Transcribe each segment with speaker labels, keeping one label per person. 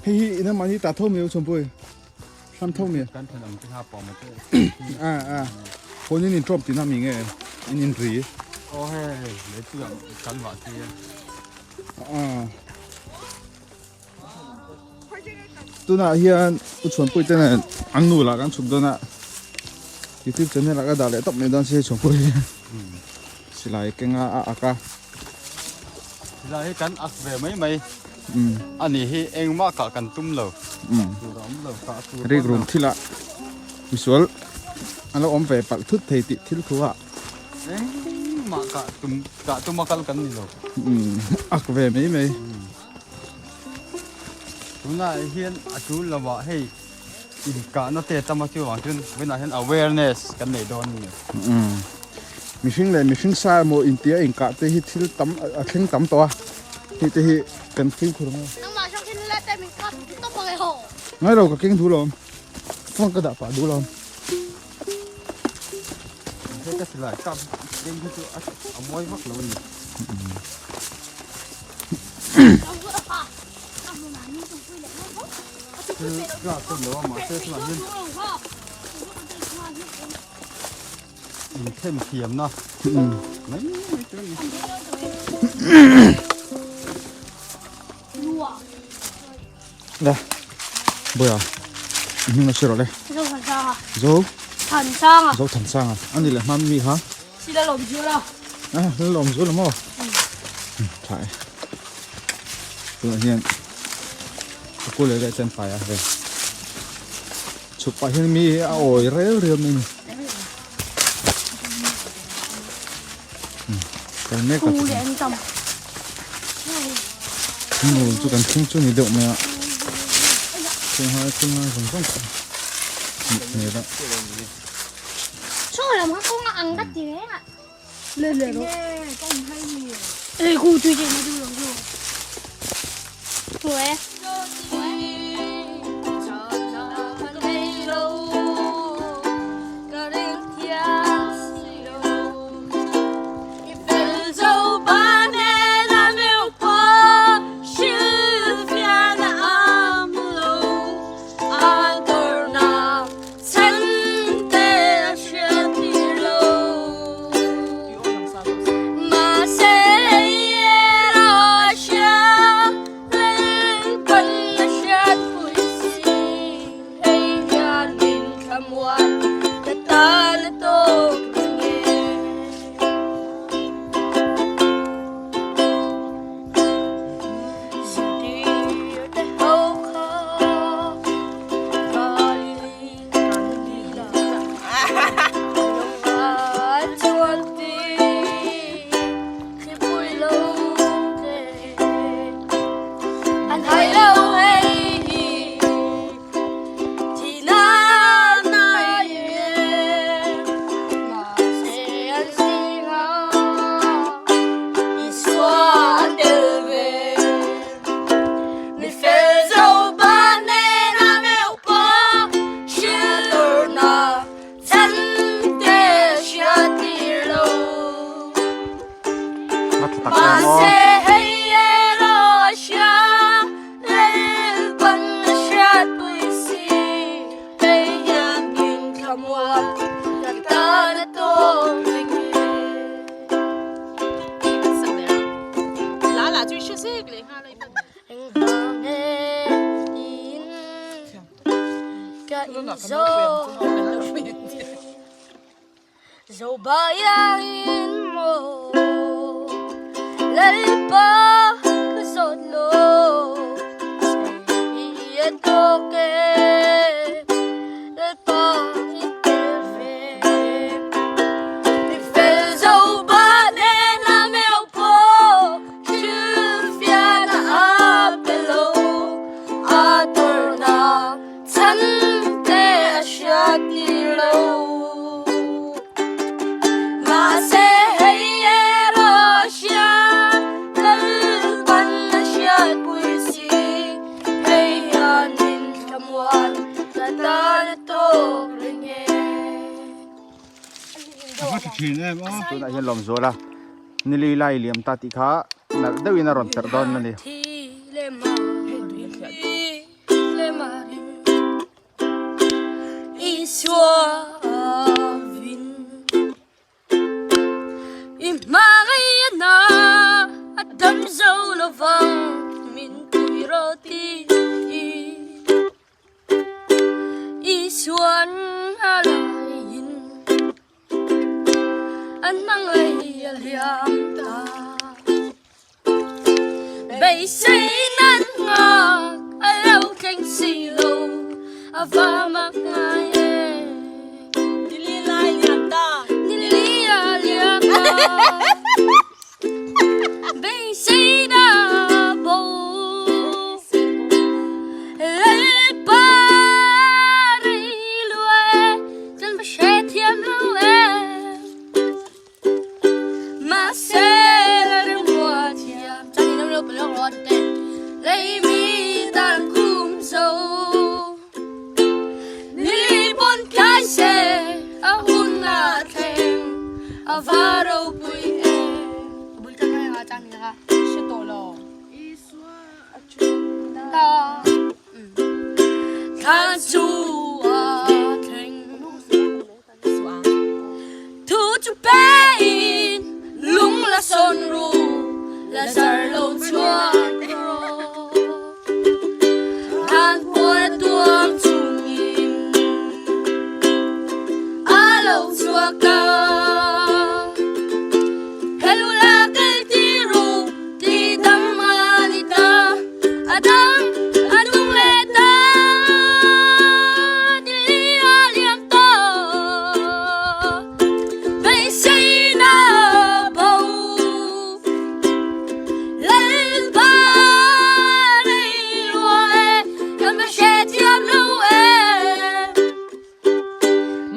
Speaker 1: Hei hi ina mahni ta tho mai u chhuanpui. Hram tho mai.
Speaker 2: Kan then ang te kha pawm te.
Speaker 1: A a. Phone in in drop tina mi nge in in ri.
Speaker 2: Oh hei le chu kan wa ti.
Speaker 1: A. Tunah hian u chhuanpui te nen an nu lah kan chhuk dawn a. YouTube channel ah ka dah leh tawp mai dawn si chhuanpui. Silai kenga a ak a.
Speaker 2: Silai hi kan ak ve mai mai. Ani hi engmah kah kan tum lo. Tur a awm lo kah tur.
Speaker 1: Rik rum thil ah misual an lo awm ve palh thut thei tih thil thu ah.
Speaker 2: Engmah kah tum kah tum a kal kan ni lo.
Speaker 1: Ak ve mai mai.
Speaker 2: Tunah hian a tul lo ah hei inkahna te tam a chu vang chuan vawiinah hian awareness kan nei dawn a ni.
Speaker 1: Mihring leh mihring sa emaw intia inkah te hi thil tam a thleng tam tawh a, hei te hi kan fimkhur ang a. Ngai lo ka keng duh lo, phone ka dah pah duh lo.
Speaker 2: Hei ka silai kap keng hi chu a mawi vak lo a ni. Thil tlak ka lo a mahse tunah hian inthen thiamna mai mai chu a ni.
Speaker 1: Le Boya i hming a hre rawh le.
Speaker 3: Zo Thansanga.
Speaker 1: Zo
Speaker 3: Thansanga.
Speaker 1: Zo Thansanga. Ani leh hman mi kha.
Speaker 3: Sila lawm zul a.
Speaker 1: Ah, la lawm zul a maw? Tha e. Tunah hian ka kul leh leh chen pai a hei. Chhuk pah hian mi a awi rel rel mai ni. Kal mek a. Ngul chu kan thleng chu ni deuh mai a. Chung hai chung hai zawng zawng kha. Hmel a.
Speaker 3: Saw lam kha kawng a ang ka ti reng a. Le le ro. Ê khu chui chị mà chui rồi chui. Tuổi.
Speaker 1: Tunah hian Lawmzuala nili lai liam ta tih kha nalh deuhin a rawn perh dawn a ni.
Speaker 3: Isuavin i hmangaihna a dam zo lovang min pui rawh tih Isuan a laiin an hmangaih a hliam ta. Beisei nan nghak a lo thleng si lo a va mak ngai e. Nili lai liam ta. Nili a liam ta. Beisei na bo. Lalpa rei lua e, kan va hre thiam lo e. Mahse la rimrua thiam chan in lo palok ro te lei mi tan kum zo nili pon tlai se a hun a thleng a va ropui e bul kan ngai nga chan ni ha
Speaker 4: Hre tawh lo.
Speaker 3: Ta thlan chu a thleng Thu chu pein lung la sawn ru, Lazar lo chhuak rawh. Than puan a tuam chungin a lo chhuak a. Helu la kal ti ru, ti dam a ni ta, a dam a nung leh ta, nili a liam ta, beisei na bo, Lalpa rei lua e, kan va hre thiam lo e.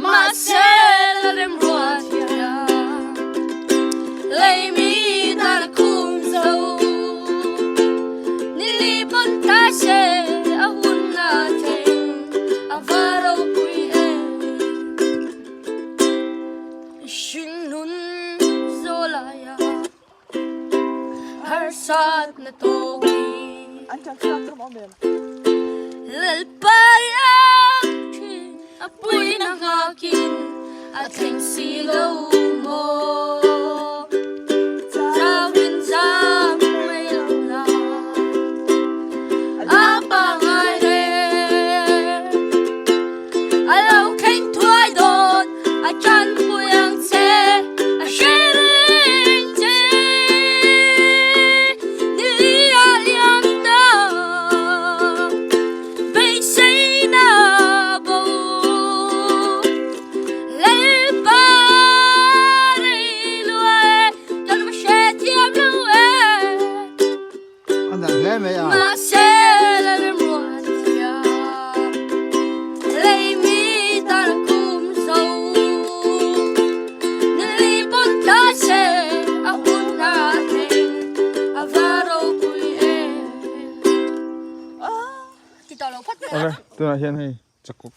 Speaker 3: Mahse la remruat hian lei mi tan a khum zo. Nili pawn tlai se a hun a thleng a va ropui em. Hringnun zawlaia harsat na tawk hi. Lalpai ang thin a puina nghakin a thleng si lo maw? Chauhin zam mai lo la a pangai hle. A lo thleng thuai dawn a chanpui ang che a hre reng che. Nili a liam ta beisei na bo Lalpa rei lua e kan va hre thiam lo e.
Speaker 1: A nalh hle mai a.
Speaker 3: Mahse la remruat thiam lei mi tan a khum zo. Nili pawn tlai se a hun a thleng a va ropui em. Ti tawh lo phawt mai
Speaker 1: Awle, tunah hian hei chakawk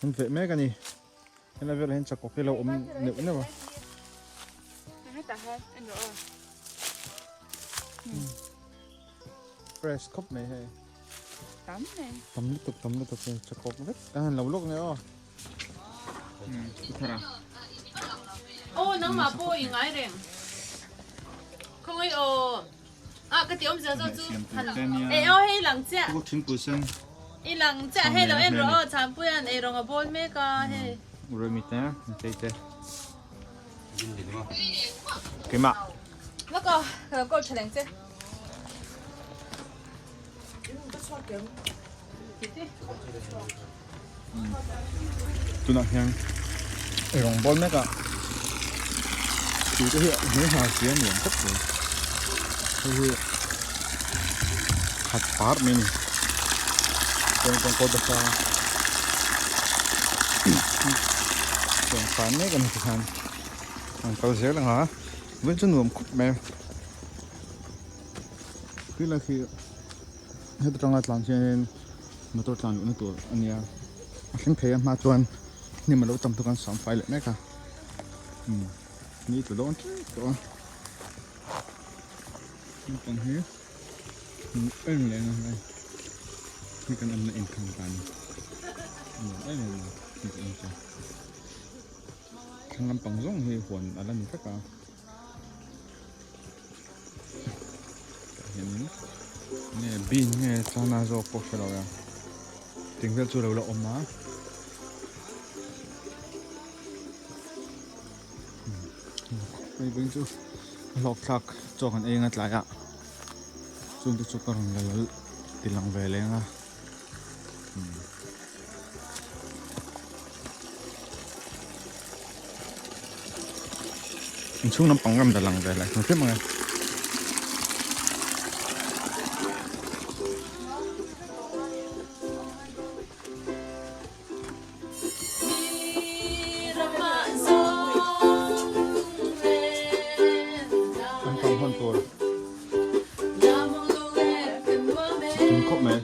Speaker 1: an veh mek a ni. Helai velah hian chakawk hi a lo awm neuh neuh a. Fresh khawp mai hei.
Speaker 4: Tam mai.
Speaker 1: Tam lutuk tam lutuk hei chakawk vek a han lo lawk nia aw. Thara.
Speaker 4: Aw nangmah pawh i ngai reng. Khawngaih aw. Ah ka ti awm zel zawk chu e aw hei lang chiah
Speaker 1: thingpui sen
Speaker 4: i lang chiah hei lo en rawh aw Chhampuia'n eirawng a bawl mek a hei
Speaker 1: Remi te Tei te Keimah
Speaker 4: Lawk aw ka lo call tha leng che
Speaker 1: Tunah hian eirawng bawl mek a tui te hi hmeichhia si a nuam khawp mai hei hi khat par mai a ni chuan kawngkawl basa chuan khan mek a ni tikhan an kal zel ang a vawiin chu nuam khawp mai a tui khi. Heta tanga tlan hianin motor tlan luhna tur a nia a thleng thei a hma chuan hnim a lo tam thawk a an sam fai leh mek a umm ni tla dawn tep tawh a naupang hi en leh ang a hei kan awmna inkhan dan a ni em em a. Thlang lampang zawng hi huan a la ni vek a. Tah hianin nge bean nge chana zawk pawh hre lo e ting vel chu a lo la awm a. Hei vawiin chu a hlawk thlak chaw kan ei anga tlaiah chung te chu ka rawn la lal ti lang ve leng a. Inchhung lampang ram la lang ve leh hnu hrim ang e. An kang hman tur tling khawp mai.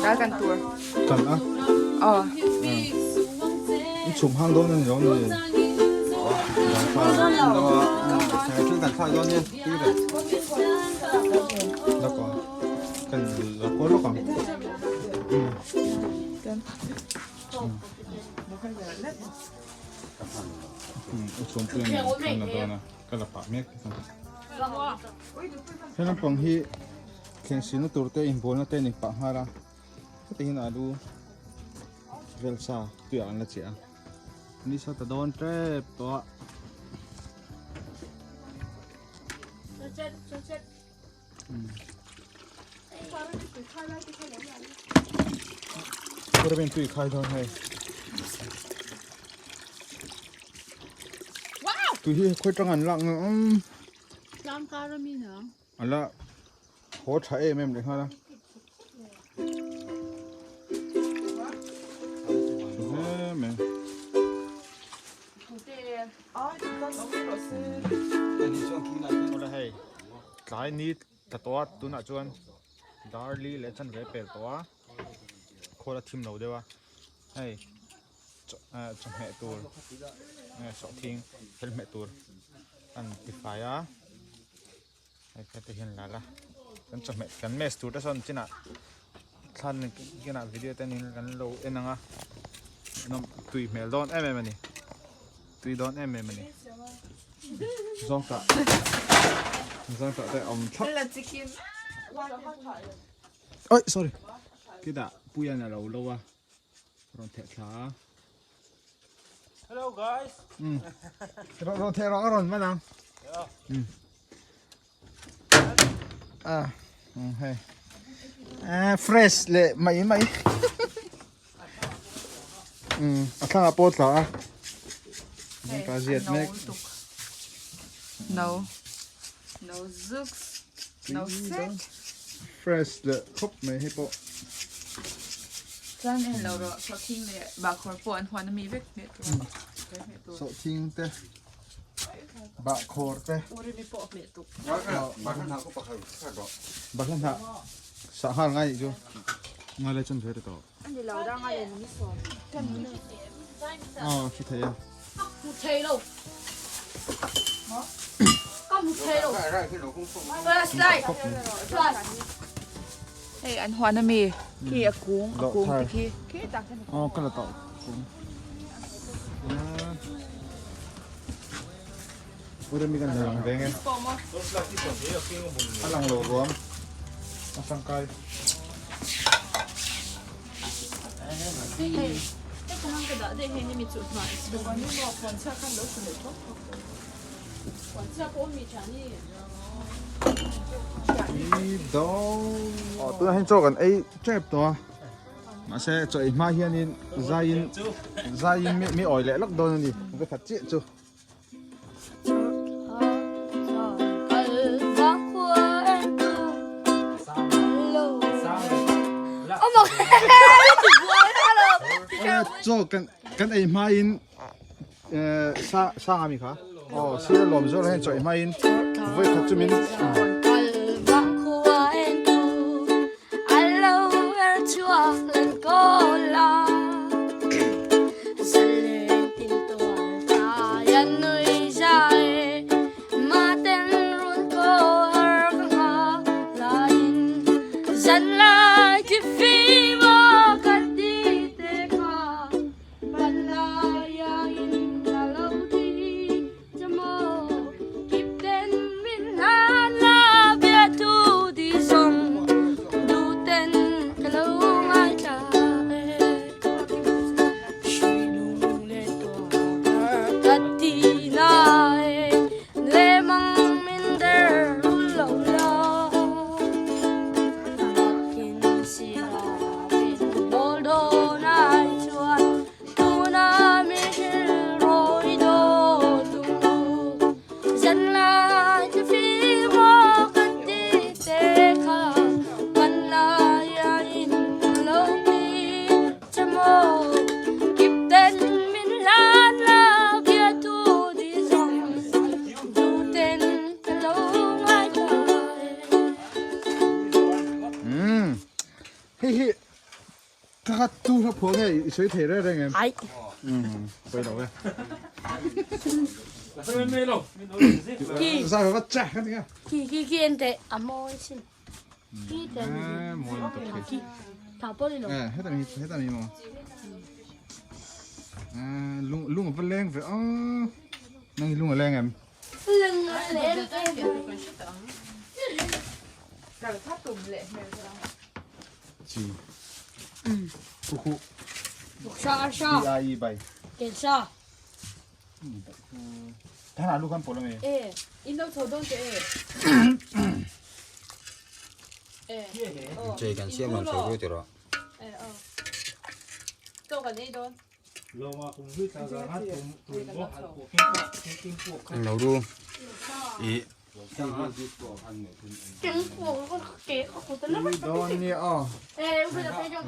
Speaker 5: Dal kan tur.
Speaker 1: Kan a.
Speaker 5: Aw.
Speaker 1: I chhum hang dawn a ni lo ni. Thil kan thlak dawn nia. Lak a. Kan la kual lawk ang. I chhum pui a ni kan la dawn a. Ka la pah mek. He lampang hi thleng sihna tur te inbualna te a ni pah nghal a. Heti hian alu vel sa tuiah an la chiah a ni sa ta dawn tep tawh a. Purabin tui khai dawn hei. Tui hi khawi tang an lak nge um.
Speaker 4: Tlang kar ami na.
Speaker 1: Ala haw tha em em leh nghal a. Tlai ni tla tawh a tunah chuan dar li leh chanve pel tawh a khawl a thim lo deuh a hei chawhmeh tur sawhthing helhmeh tur an tifai a. Hei heti hian la la kan chawhmeh kan mess tur te sawn chinah thlan kinah video te niin kan lo en ang a nawm tui hmel dawn em em a ni tui dawn em em a ni zawng tah zawng tah te awm thlap oi sorry khitah puian a lo lo a rawn theh thla a.
Speaker 2: Hello guys.
Speaker 1: Rawn rawn theh rawh a rawn man ang. Ah, hei. Ah, fresh leh mai mai. A thlangah pawh tla a. Ka ziat mek.
Speaker 5: No. No zuks. No sek.
Speaker 1: Fresh leh khawp mai hei pawh.
Speaker 5: Chuan en lo rawh sawhthing leh bahkhawr pawh an huan ami vek hmeh tur hmeh tur.
Speaker 1: Sawhthing te bahkhawr te.
Speaker 4: Urimi pawh hmeh tuk.
Speaker 1: Bahla hnah sah nghal ngai nih chu. Ngai lai chuan ve ta tawh.
Speaker 5: Ani lo dang a leh ni sawm.
Speaker 1: Aw hre thei a.
Speaker 3: Hmu thei lo. Ka hmu thei lo. Flashlight. Flash.
Speaker 5: Hei an huan ami khi a kung a kung te khi khi tak hian
Speaker 1: Aw ka la tawh kung. Uremi kan lang ve nge. A lang lo ruam. A tangkai. Aw tunah hian chaw kan ei tep tawh a mahse chaw ei hma hianin zaiin zaiin mi awi leh lawk dawn a ni vekhat chiah chu. Chaw kan kan ei hmain sa sa nga mi kha aw sir lawm zawr hian chaw ei hmain vawi khat chu min phuah nge i sawi thei reng reng em?
Speaker 3: Ai.
Speaker 1: Pawi lo e.
Speaker 3: Ki.
Speaker 1: Zai va che kan tinga.
Speaker 3: Ki ki ki en te a mawi sin. Ki te.
Speaker 1: Eh mawi lutuk khi.
Speaker 3: Ki. Tha pawh ni lo.
Speaker 1: Eh heta mi heta mi maw. Eh lung lung va leng ve a. Nang hi lung a leng em?
Speaker 3: Lung a leng em.
Speaker 5: Kal kha tum leh hmel kha.
Speaker 1: Chi. Khu khu.
Speaker 3: Sa sa.
Speaker 1: B I E bai.
Speaker 3: Kel sa.
Speaker 1: Thana lu kan pawh lame.
Speaker 4: E, in lo chho dawn che e. E.
Speaker 2: Chei kan siam rawn chho ru tiraw.
Speaker 4: E aw. Chaw kan ei dawn.
Speaker 2: Lo ru. I.
Speaker 1: Tui dawn nia aw.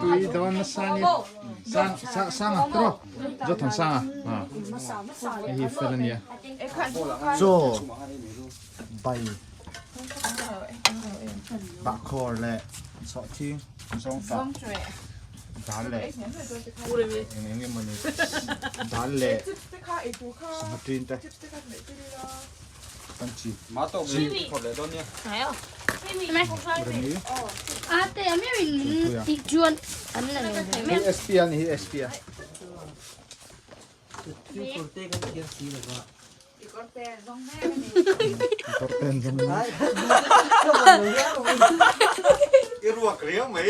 Speaker 1: Tui dawn nasa nia. Sang sang sang a tro. Zo than sang a. Ha. Hei hi fel ania. Chaw bai bahkhawr leh sawhthing zawngtah dal leh eng eng emawni dal leh sangha tin te. Kan chi.
Speaker 2: Ma tawk mi khawp leh dawn nia.
Speaker 1: Remi.
Speaker 3: A te a mi in ti chuan an la nei ve
Speaker 1: Hi SP a ni hi SP a. Korten zawng mai.
Speaker 2: I ruak riau mai.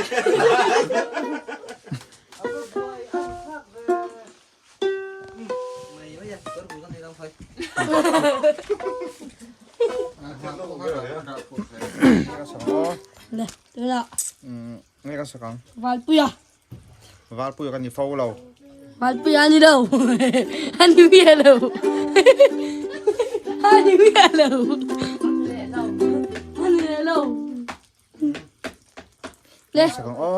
Speaker 3: Le, tuna.
Speaker 1: Nge ka sakang.
Speaker 3: Valpuia.
Speaker 1: Valpuia ka ni fo lo.
Speaker 3: Valpuia ani lo. Ani mia lo. Ani mia lo. Ani lo. Le.
Speaker 1: Sakang o.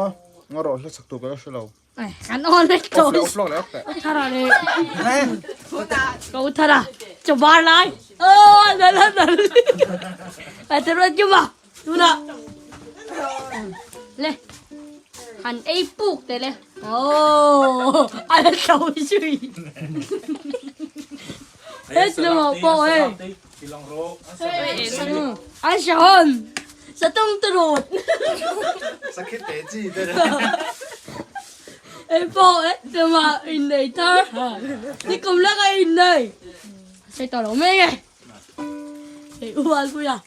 Speaker 1: Ngoro hla sak tu ka hre lo.
Speaker 3: Kan on vek tawh.
Speaker 1: Off leh off lawk leh off teh.
Speaker 3: Thara le. Ko thara. Cho bar lai. Oh, la la la. A te ro chu ma. Tu na. Le. Han ei puk te le. Oh, a la tho chui. Hết luôn mà po ấy. Ai chọn. Sa tung tu rột.
Speaker 1: Sakhi te chi te.
Speaker 3: Ei pawh e tumah innei thar ni kum laka innei sei tawh lo mek e hei u Alpui a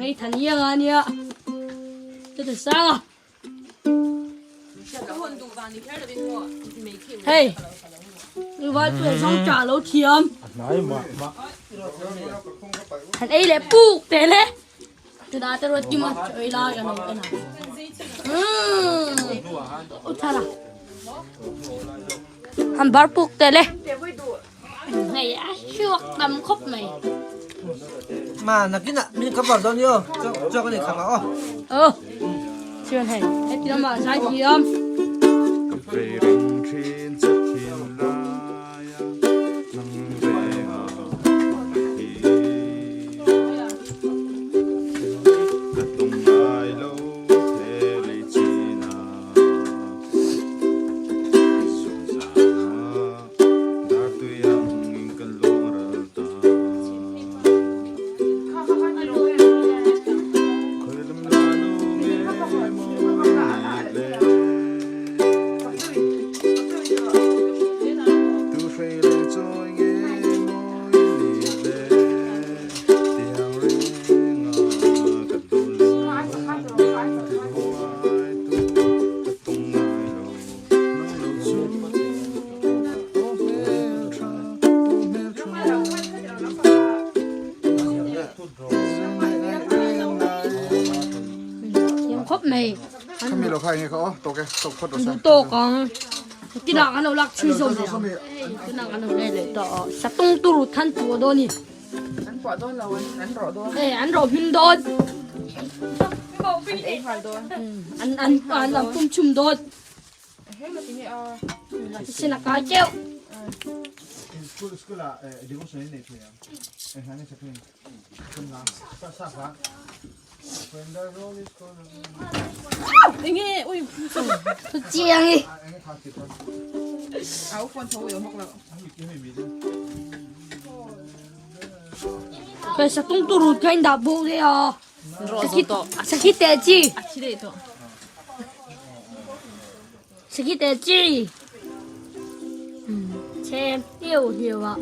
Speaker 3: hei than iang a nia chutah sang a hei u Valpui a zawng tah lo thiam han ei leh puk teh le. Tuna te ruat kim a choi lai a lo en a. U thara. Han bar puk te le. Nei a chuak tam khop mai.
Speaker 6: Ma nakin ah min ka bar dawn i aw chaw ka nei kham ah aw.
Speaker 3: Ờ. Chuan hei heti lama zai thiam.
Speaker 1: Ka vei reng thin che thin lai a nang reng a hi. Ka tum ngai lo he lei chin a Suzana dar tui ang in ka lung ral ta. Khawi lam la nu nge maw ni le Tu hrei le chawi nge maw ni le Tiang reng a ka dawn lung ti huai tu ka tung ngai lo nang lo chu aw hmel tha aw hmel tha
Speaker 3: Thiam khawp mai.
Speaker 1: Khami lo kha enge kha aw tawk e tawk phawt rawh se.
Speaker 3: Duh tawk ang. Tinah kan lo lak chhui zawm leh ang. Tunah kan lo leh leh tawh aw. Satung turu than puah dawn ni.
Speaker 5: An puah dawn lo an an rawh dawn.
Speaker 3: Eh an rawh hmin dawn.
Speaker 5: An ei nghal dawn.
Speaker 3: An an an an pum chum dawn.
Speaker 5: Heng la tinge a.
Speaker 3: Sin a kai keuh.
Speaker 1: School school ah devotion in nei thei ang. Eng hla nge sakhin. Sa sa hla.
Speaker 4: Enge ui.
Speaker 3: Chiang i.
Speaker 5: Au phone tho ui hok lo.
Speaker 3: Cái sa tung tu rut cái đạp bộ đấy à. Sakhi te chi.
Speaker 4: A thi dei tawh.
Speaker 3: Sakhi te chi. Chem yêu hiểu ạ.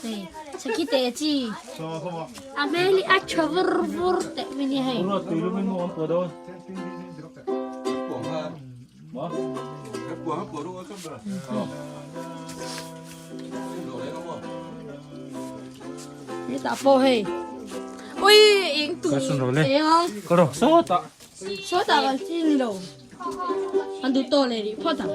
Speaker 3: Đây, sakhi te chi. A meli a tha vur vur te mini hei. Hetah pawh hei.
Speaker 4: Ui eng tu.
Speaker 3: Eng ang. Sawtah kan chin lo. An duh tawh leh rih phawt ang.